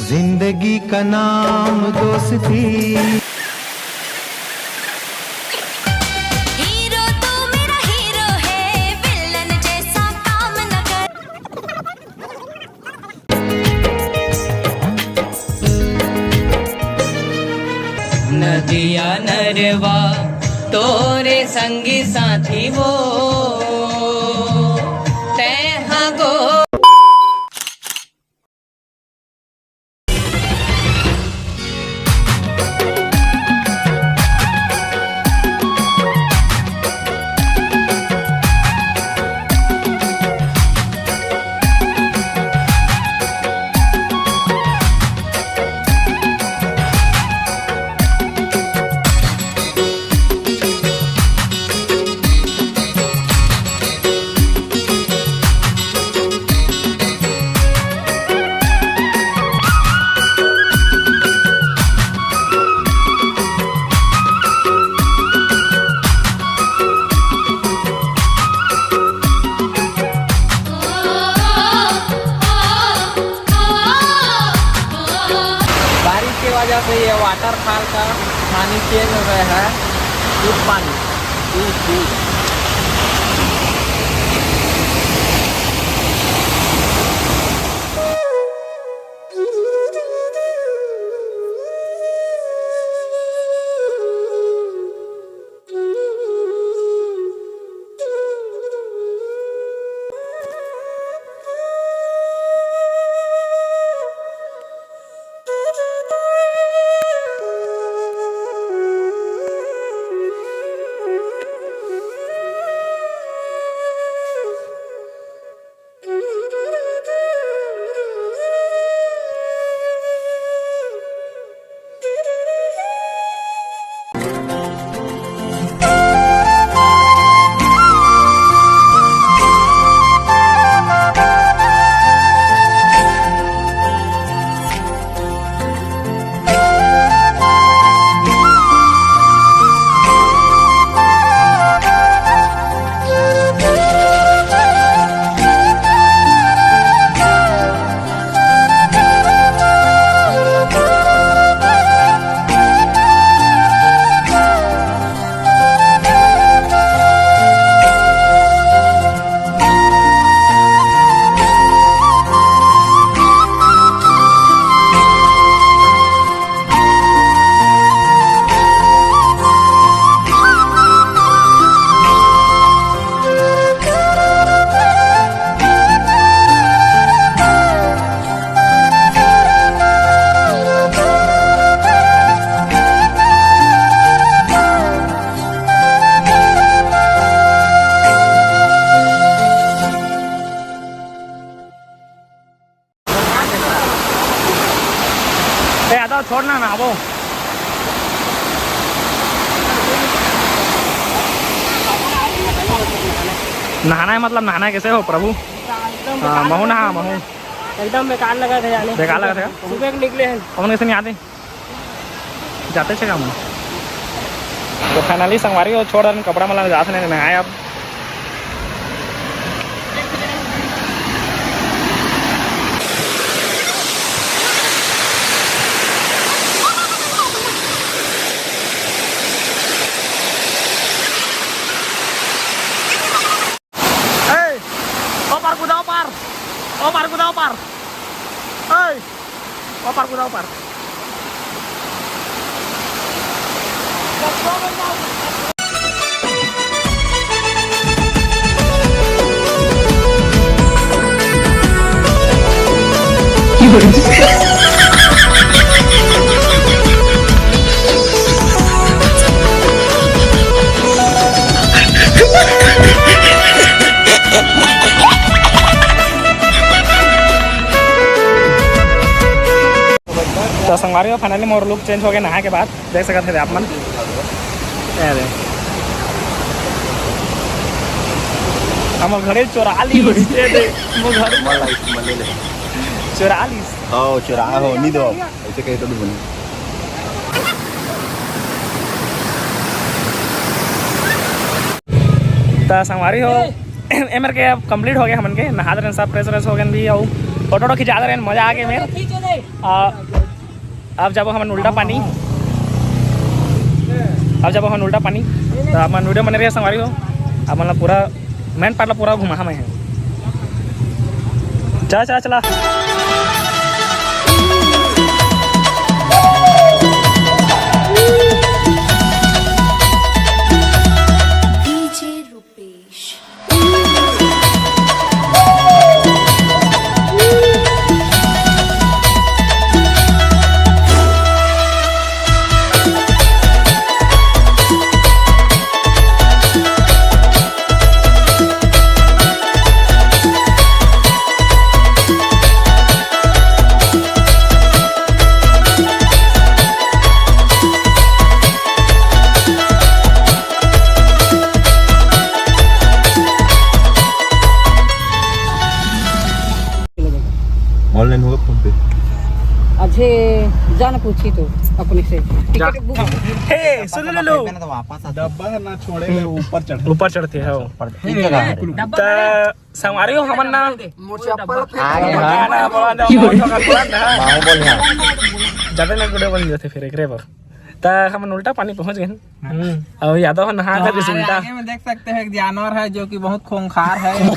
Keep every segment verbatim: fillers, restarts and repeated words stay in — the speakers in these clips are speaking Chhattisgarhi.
जिंदगी का नाम दोस्ती। हीरो तो मेरा हीरो है, विलन जैसा काम न कर। नदिया नरवा तोरे संगी साथी वो, तैं हा गो बारिश के वजह से ये वाटरफॉल का पानी चेंज हो गया है, दूध पानी। ए, यादव, छोड़ ना, नहाबो। नहाना है, मतलब, नहाना है, कैसे हो प्रभु? हाँ, महू नहा, महू। एकदम बेकार लगा था जाने। बेकार लगा था? सुबह के निकले हैं। कौन कैसे नहीं आते? जाते छे का मन। तो finally संगवारी हो, छोड़ रहे कपड़ा मला, जात नहीं नहाए अब। ए, ओ पार कूदा, ओ पार। ओ पार कूदा, ओ पार। ए, ओ पार कूदा, ओ पार। तो संगवारी हो, finally मोर look change हो गया नहाए के बाद, देख सकत हे आप मन। ए दे। हम घड़ी चोरा ली, ए दे, मोर घड़ी चोरा ली। हाँ, चोरा हो, नहीं दो। ऐसे कहे तो नहीं बने। तो संगवारी हो, एमर के अब complete हो गए हमन के, नहा धरे सब, fresh व्रेश हो गए भी। अउ फोटो वोटो खिंचा दे रहे हैं, मजा आ गया मेरे। आ, अब जब हम उल्टा पानी, अब जब हम उल्टा पानी, तो आप मन वीडियो बने रहिए संगवारी हो। आप मन ला पूरा मेन पार्ट ला पूरा घुमा हमें है। चला, चला, चला। ऑनलाइन होगा फोन पे। अच्छे, जान पूछी तो अपने से। जा। Ticket book. हे, सुन ले लो। डब्बा है ना, छोड़े ले, ऊपर चढ़े। ऊपर चढ़ते हैं वो। ऊपर एक जगह है। डब्बा त संगवारी हो हमन ना। मोर चप्पल फेंक आगे, हाँ। गाना बोला दो, मोर चप्पल बोला ना। हाँ, बोल, हाँ। ज्यादा ना गुड़े बन जाते फिर एक रे बार। त हमन उल्टा पानी पहुंच गए। हम्म। और यादव नहा कर इस हमारे उल्टा। आगे में देख सकते हैं, एक जानवर है जो कि बहुत खूंखार है।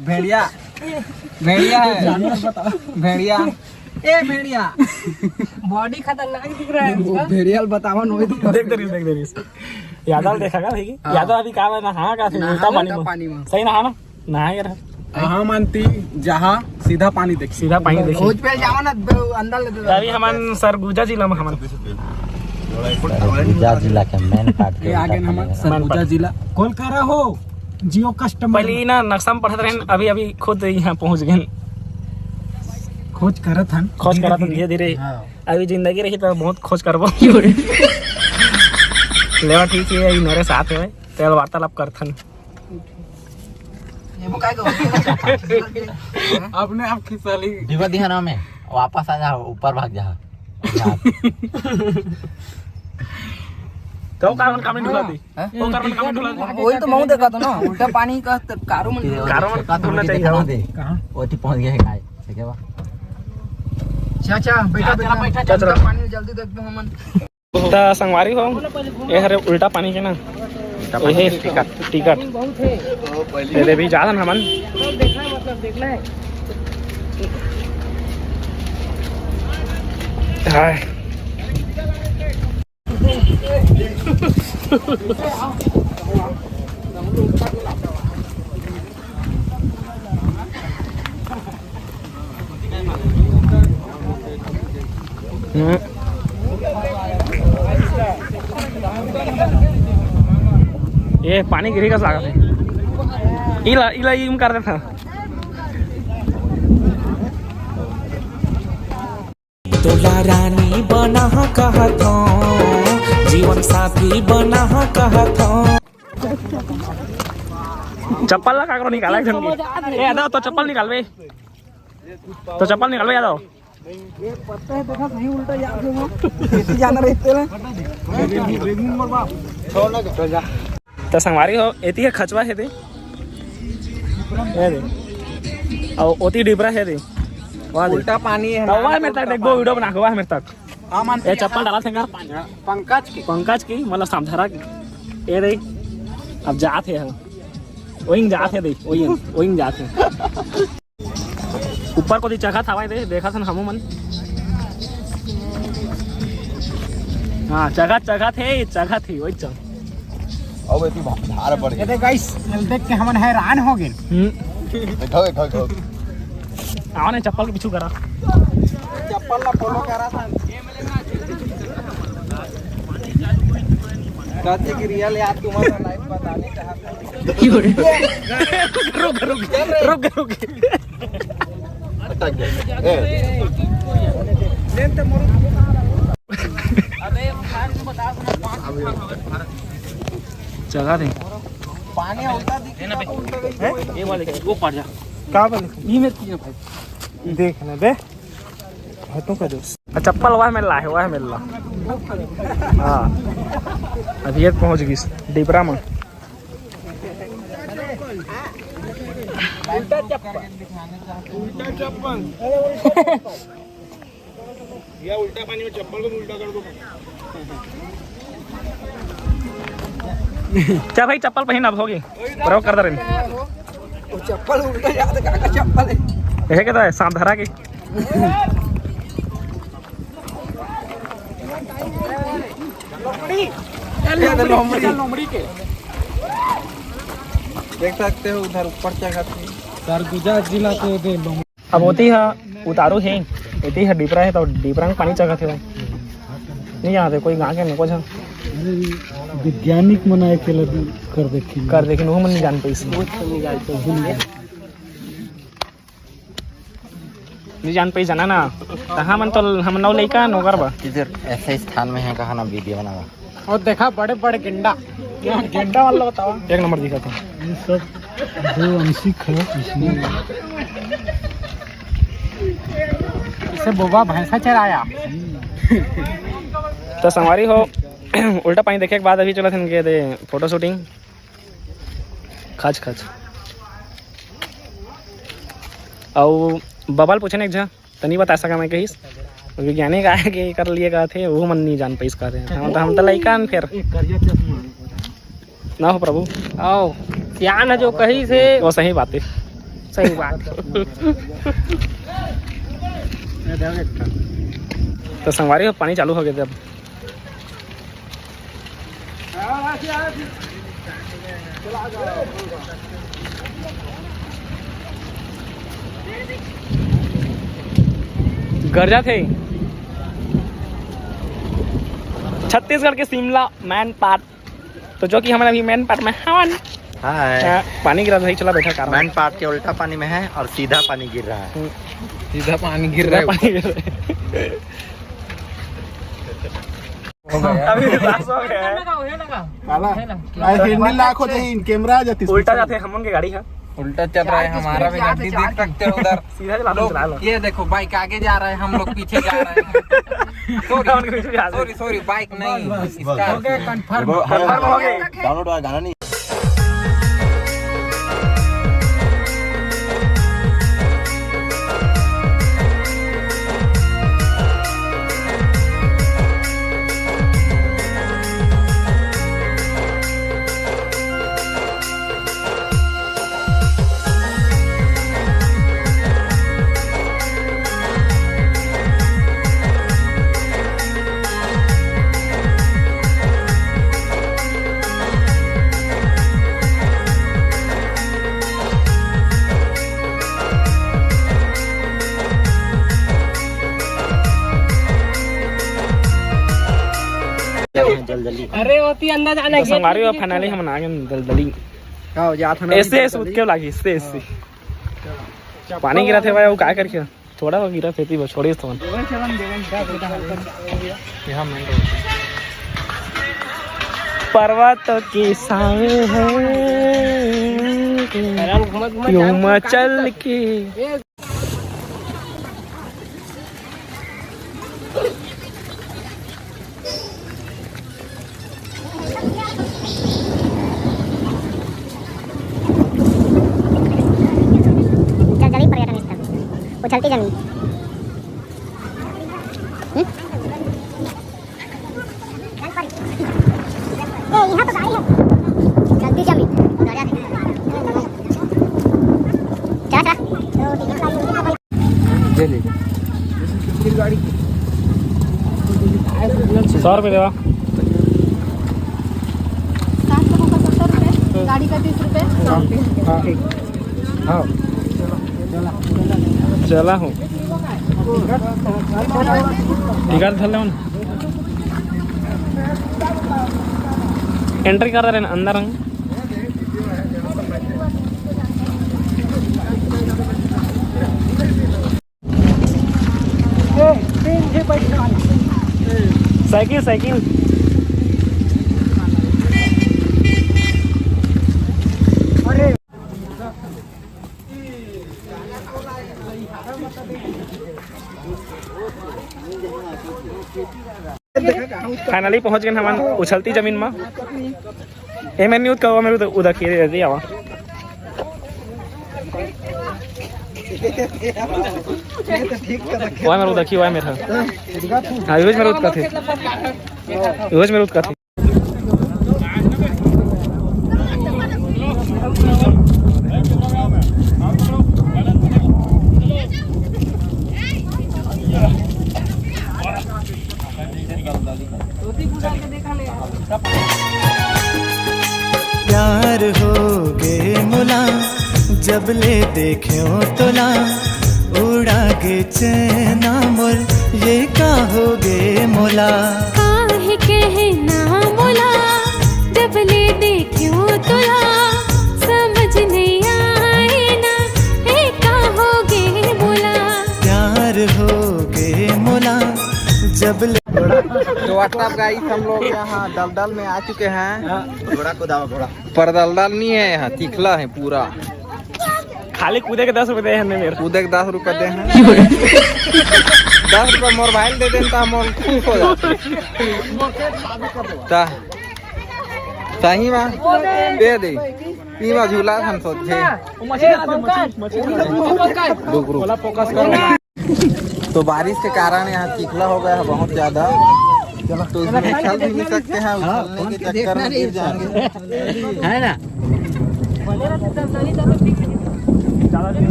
भेड़िया, भेड़िया है। भेड़िया, ए भेड़िया। बॉडी खतरनाक दिख रहा है उसका। भेड़िया बतावा, नोई दिख रहा है। देख दे रही, देख दे रही। यादव देखा का भाई? हाँ। यादव अभी का है ना, हाँ का उल्टा पानी में। सही ना, हाँ ना? ना यार। कहाँ मानती जहाँ सीधा पानी देखी। सीधा पानी देखी। पहुंच पे जाओ ना, अंदर ले दो। अभी हमन सरगुजा जिला में हमन। सरगुजा जिला के मेन पार्ट के ये आगे उल्टा हमन पानी है। सरगुजा जिला। कॉल करा हो जियो कस्टमर। पहले ही ना नक्शा में पढ़त रहन, अभी, अभी खुद यहाँ पहुँच गए। खोज करत हन। खोज करत हन धीरे धीरे। हाँ। अभी जिंदगी रही तो बहुत खोज करबो। लेवा ठीक है, ये मेरे साथ है, तेल वार्तालाप करथन। ये वो काय को? अपने आप खिसली। डिब्बा दिहा ना में, वापस आ जा, ऊपर भाग जा। तो कारण कमेंट ढुला दी। हैं? वो कारण कमेंट ढुला दी। वही तो मैं देखा था ना, उल्टा पानी का त-, कारो मन। कारो मन ढुलना चाहिए। कहाँ? वो तो पहुंच गया है काय, ठीक है बा? चाचा, बैठा, चला, बैठा। बैठा, चला, चला। पानी जल्दी देख दो हमन। त संगवारी हो, ये हरे उल्टा पानी के ना, उल्टा पानी यही के टिकट। टिकट। ये दे भी जाथन हमन। देखना है, मतलब, देखना है। हाय। हम्म। ये पानी गिरी का लागत है। इला, इला, इम कर देता। तोला रानी बना कहत हूँ, जीवन साथी बना कहत हूँ। चप्पल ला काकरो निकाला एक झन के। ए, अदा, तो चप्पल निकाल बे। तो चप्पल निकाल बे, यादव। ये पत्ता है, देखा, सही उल्टा याद होगा। कैसे जाना रहते हैं? तो संगवारी हो, एती है खचवा है दे। ये दे। और ओती डिबरा है दे। वाह दे। उल्टा पानी है तो ना, वाह मेरे तक उल्टा देख, वो पानी। वीडियो बना के वाह मेरे तक। हाँ, मानती ये है। चप्पल डाला थे घर। पंकज की। पंकज की, मतलब समझरा की। ये देख, अब जात है हम। ओइंग जात है देख, ओइंग, ओइंग जात है। ऊपर कोती चघत हवय दे, देखत हन हमू मन। हाँ, चघत, चघत हे, चघत हे, वही चल। अब एती धार बढ़ ये गई। देख गाइस, देख के हमन हैरान हो गए। हम्म। देखो, देखो, देखो। आओ ना, चप्पल के पीछू करा। चप्पल ला फॉलो करा था। कहते कि रियल यार तुम्हारा लाइफ बताने चाहते हैं। रुक, रुक, रुक, रुक। अटक गया। ए। चला दे। पानी उल्टा दिख रहा, उल्टा गई। हैं? ये वाले की, वो पड़ जा। का वाले की? ये मेरे की है भाई। देख ना बे। हाथों का दोस्त। चप्पल वह मिल रहा है, वह मिल रहा। हाँ। अभी एक पहुंच गई डिबरा में। उल्टा चप्पल। उल्टा चप्पल। या उल्टा पानी में चप्पल को उल्टा कर दो। चल भाई, चप्पल पहन, अब होगे, प्रयोग करता रहे। वो चप्पल उल्टा जाता, काका चप्पल है। यही कहता है, सांप धरा के। लोमड़ी। लोमड़ी। लोमड़ी के। देख सकते हो उधर ऊपर क्या करते हैं। सरगुजा जिला के दे लोमड़ी। अब ओती ह उतारू हे, एती ह डीपरा हे, तो डीपरा में पानी चघत हे। नहीं जानते कोई गाँव के नको झन। वैज्ञानिक मन आए के लगी कर देखे। कर देखे, वो मन नहीं जान पाइस। नहीं जान पाइस, जाना ना। कहाँ मन तो हम नौ लइका नौकर बा। इधर ऐसे स्थान में है, कहा ना वीडियो बनावा। और देखा बड़े बड़े गेंडा। गेंडा वाला बतावा। एक नंबर दिखा था। ये सब दो अंशिक है इसमें। इसे बोबा भैंसा चराया। तो संगवारी हो, उल्टा पानी देखे के बाद अभी चलत हन के दे फोटो शूटिंग। खच खच। अउ बबल पूछे ने एक झा। त नहीं बता सका मैं कहिस। वैज्ञानिक आए के कर लिए कहा थे, वो मन नहीं जान पाइस कहा थे। हम तो, हम तो लइका हन फिर। एक करिया चश्मा। ना हो प्रभु। आओ, सियान है जो कही से। वो सही बात है। सही बात। तो संगवारी हो, पानी चालू हो गए थे अब। गरजा थे छत्तीसगढ़ के शिमला मैनपाट, तो जो कि हमन अभी मैनपाट में हवन। हाय। हाँ, पानी गिरा भाई, चला बैठा कार में। मैनपाट के उल्टा पानी में है और सीधा पानी गिर रहा है। हम्म। सीधा पानी गिर रहा है पानी ऊपर। गिर रहा है। हो गया। अभी विकास हो गया है। काला? अरे हिंदी लाख हो जाए, इन कैमरा आ जाती, उल्टा जाते हैं, हम उनके गाड़ी है। उल्टा चल रहा है हमारा भी, गड्डी देख सकते हो उधर। सीधा चला लो, लोग, चला लो। ये देखो, बाइक आगे जा रहा है, हम लोग पीछे जा रहे हैं। सॉरी, उनके पीछे जा रहे हैं। सॉरी, सॉरी, बाइक नहीं, बस, बस, इसका बस। हो गया, कंफर्म। वो है, कंफर्म हो गया। डाउनलोड वाला गाना नहीं। जल्दी। अरे, ओती अंदर जाना तो गेट संगवारी हो, फाइनली हमन आ गए दलदली। हाँ, जा था ना ऐसे, ऐसे उठ के लागी, ऐसे, ऐसे। पानी गिरा थे भाई, वो का करके? थोड़ा सा गिरा थे, बस छोड़िस तो। यहाँ मेन रोड। पर्वत की छाँव है हिमाचल की। जल-, जलीय पर्यटन स्थल, उछलती जमीन। हम्म? ए, यहाँ तो गाड़ी है। जल्दी जमीन। चला, चला। ये ले लो। सौ रुपये देवा। सात लोगों का सत्तर रुपये, गाड़ी का तीस रुपये, सौ रुपये। हाँ। हाँ। चला हूँ। टिकट धर ले। एंट्री कर रहे हैं अंदर हम। Cycle, cycle. अरे। फाइनली पहुंच गए हमन उछलती जमीन में। ए, मैं नहीं उतका, मेरे उधर, उधर खेल रही हवा। वाह मेरा उदखी, वाह मेरा। हाँ, रोज मेरा उदका थे। रोज मेरा उदका थे। प्यार होगे मोला, जब ले देखेंव तोला, उड़ा गे चैना मोर, ये का होगे मोला। काहे कहना मोला, जब ले देखेंव तोला, समझ नइ आए ना, ये का होगे मोला। प्यार होगे मोला, जब ले तो व्हाट्सअप गाइस, हम लोग यहाँ दलदल में आ चुके हैं। घोड़ा को दावा घोड़ा। पर दलदल नहीं है, यहाँ चिखला है पूरा। खाली कूदे के दस रुपए दे हैं मेरे। कूदे के दस रुपए दे हैं। दस रुपए मोर भाई दे देन त हम खुश हो जाते। ता सही मा दे दे। ई मा झूला हम सोचे। रुक, रुक। तो बारिश के कारण यहाँ चिखला हो गया है बहुत ज्यादा, तो इसमें चल भी नहीं सकते हैं, उछलने के चक्कर में गिर जाएंगे। है ना?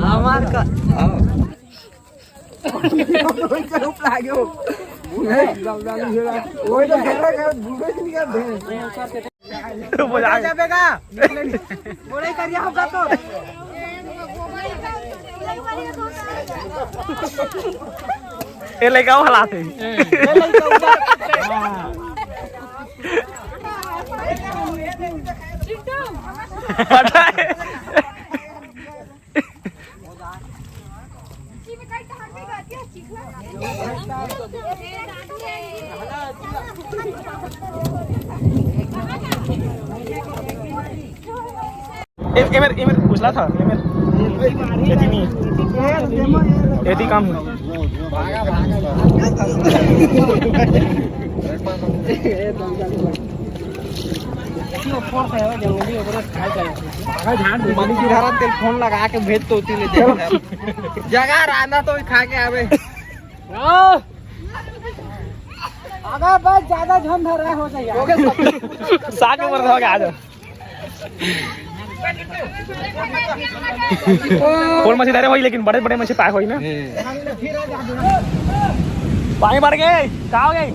हमार का बोला जाबे का? बोले करिया होगा तो। ए लइका वाला थे। हटा है। एमर एमर उछला था। एमर एती नहीं, एती काम है। मम्मी की घर तेल फोन लगा के भेज तो होती ले दे। जगह रहना तो खा के आवे। आगा बस ज्यादा झन धरा हो जाए। साग के ऊपर धो के आ जाओ। कौन मछली धरे होई, लेकिन बड़े बड़े मछली पाए होई ना। पानी बढ़ गए, का हो गए?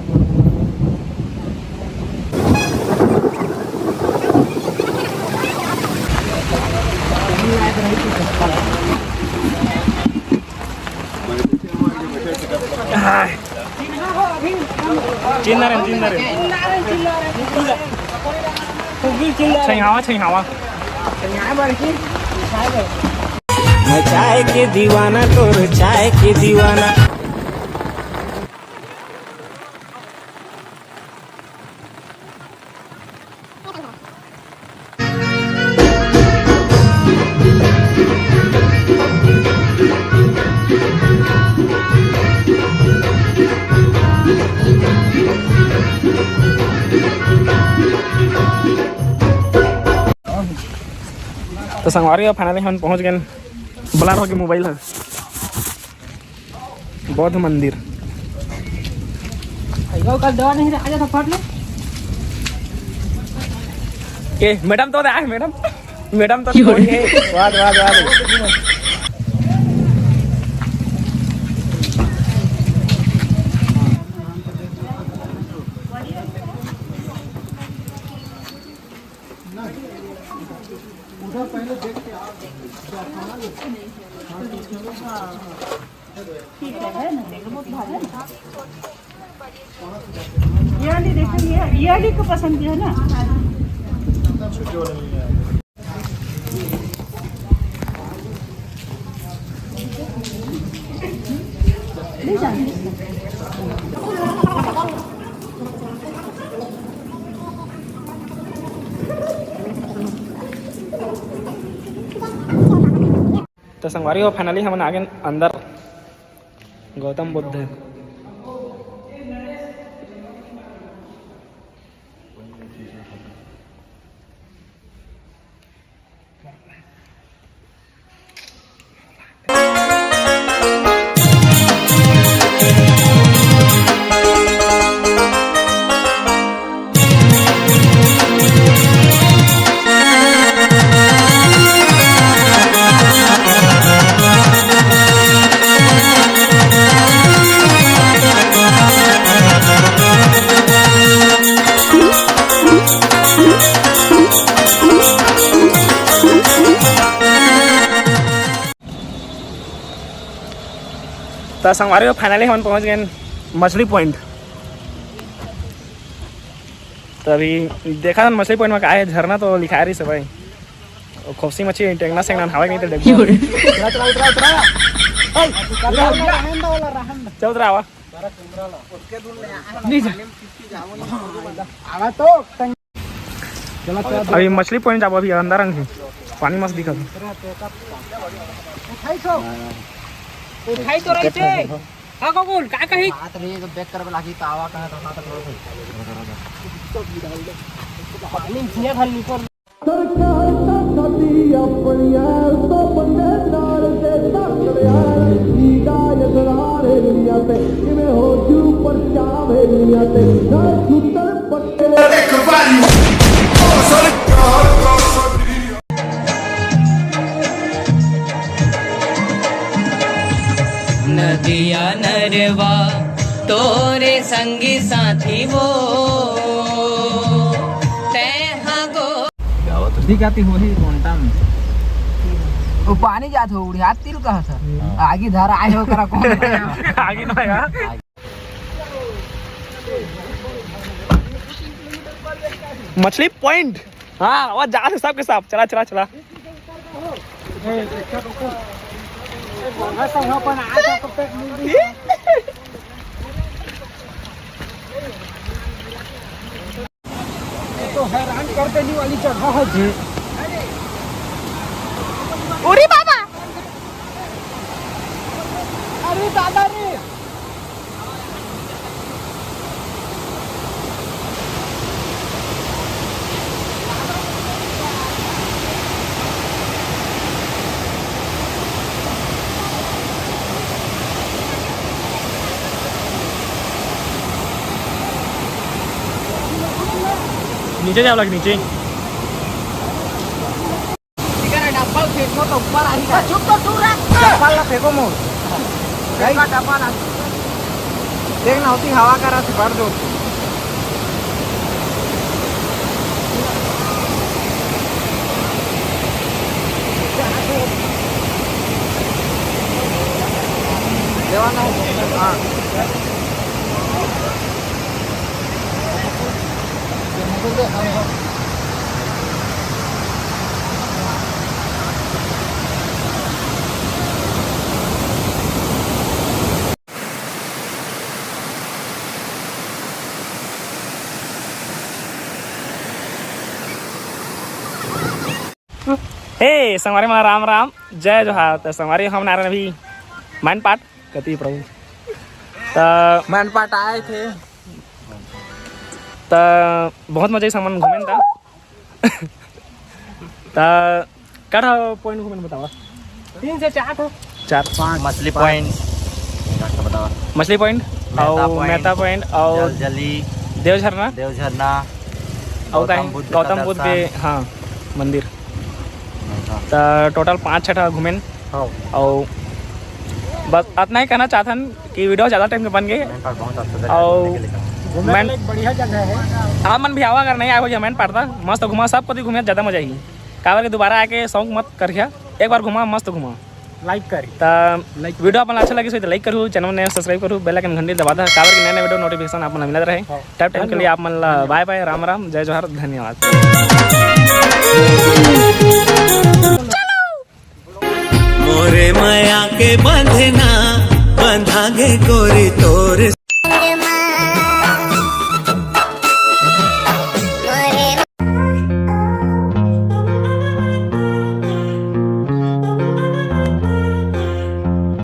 चिन्ह रहे, चिन्ह रहे। छैहावा, छैहावा। मैं चाय के दीवाना, तोर चाय के दीवाना। तो संगवारी हो, finally हम पहुंच गए। Blur हो गया मोबाइल है। बौद्ध मंदिर। ए मैडम तो आए, मैडम, मैडम तो आए। वाह, वाह, वाह। ये वाली देखो, ये ये वाली को पसंद किया ना। ले जाओ। तो संगवारी हो, finally हमन आ गए अंदर। गौतम बुद्ध। त संगवारी हो, finally हमन पहुंच गए मछली पॉइंट। त अभी देखा था मछली पॉइंट में का है, झरना तो लिखा रही सब भाई। खोपसी मछली टेंगना सेंगना हवा नहीं तो देखो। उतरा, उतरा, उतरा, उतरा। ए, उतरा, उतरा। चल उतरा आवा। आवा तो। अभी मछली पॉइंट जाबो, अभी अंदर अंग है, पानी मस्त दिखत है। उठाई तो रही थे। हाँ, कौन? का कही? हाथ रे, तो back करके लागी, तावा कहे तो हाथ रे। पानी झिया भर निकल। नदिया नरवा तोरे संगी साथी वो, तैं हा गो। दिखाती वही कोंटा में। वो पानी जात हो उड़ी, हाथ तिल कहा था। आगी धर आए हो करा कौन? आगी ना यार। मछली पॉइंट। हाँ, वो जा रहे सबके सब। चला, चला, चला। ये तो हैरान कर देने वाली जगह है जी। अरे बाबा, अरे दादा रे। नीचे जाओ, लग नीचे। डब्बल फेंको तो ऊपर आ ही जाए। चुप तो दूर रख। डब्बल ना फेंको मोर। फेंका डब्बल ना। देख ना होती हवा करा थी भर दो। देवाना है। हाँ। हे संगवारी मन, राम राम, जय जोहार। त संगवारी, हमन आए रहेन अभी मैनपाट कती प्रभु। त मैनपाट आए थे। त बहुत मजा आइस हमन घूमेन त। त का ठा पॉइंट घूमेन बतावा? तीन से चार ठो। चार, पाँच, मछली पाँच। पॉइंट। का बतावा? मछली पॉइंट, मेहता अउ पॉइंट, मेहता पॉइंट, अउ जलजली, देव झरना, देव झरना, अउ गौतम काहे? बुद्ध का गौतम बुद्ध के, दर्शन। हाँ, मंदिर। हाँ। त टोटल पाँच छः ठा घूमेन। हाँ। अउ बस अतना ही कहना चाहथन कि वीडियो ज़्यादा टाइम के बन गए। मैनपाट बहुत अच्छा जगह है अउ घूमने के लिए। घूमने के लिए एक बढ़िया जगह है। आप मन भी आवा, अगर नहीं आए हो मैनपाट त मस्त घूमा, सब कति घूमे, ज़्यादा मजा आही। काबर के दोबारा आके शौक मत करिहा, एक बार घूमा, मस्त घूमा। लाइक करी। त लाइक वीडियो आप मन ला अच्छा लगिस होही त लाइक करहू, चैनल नया सब्सक्राइब करहू, बेल आइकन घंटी दबा दहा, काबर के नया नया वीडियो नोटिफिकेशन आप मन ला मिलत रहे। हाँ। तब टाइम के लिए धन्यवाद। आप मन ला बाय बाय, राम राम, जय जोहार, धन्यवाद। मोरे मया के बंधना बंधा गे गोरी तोर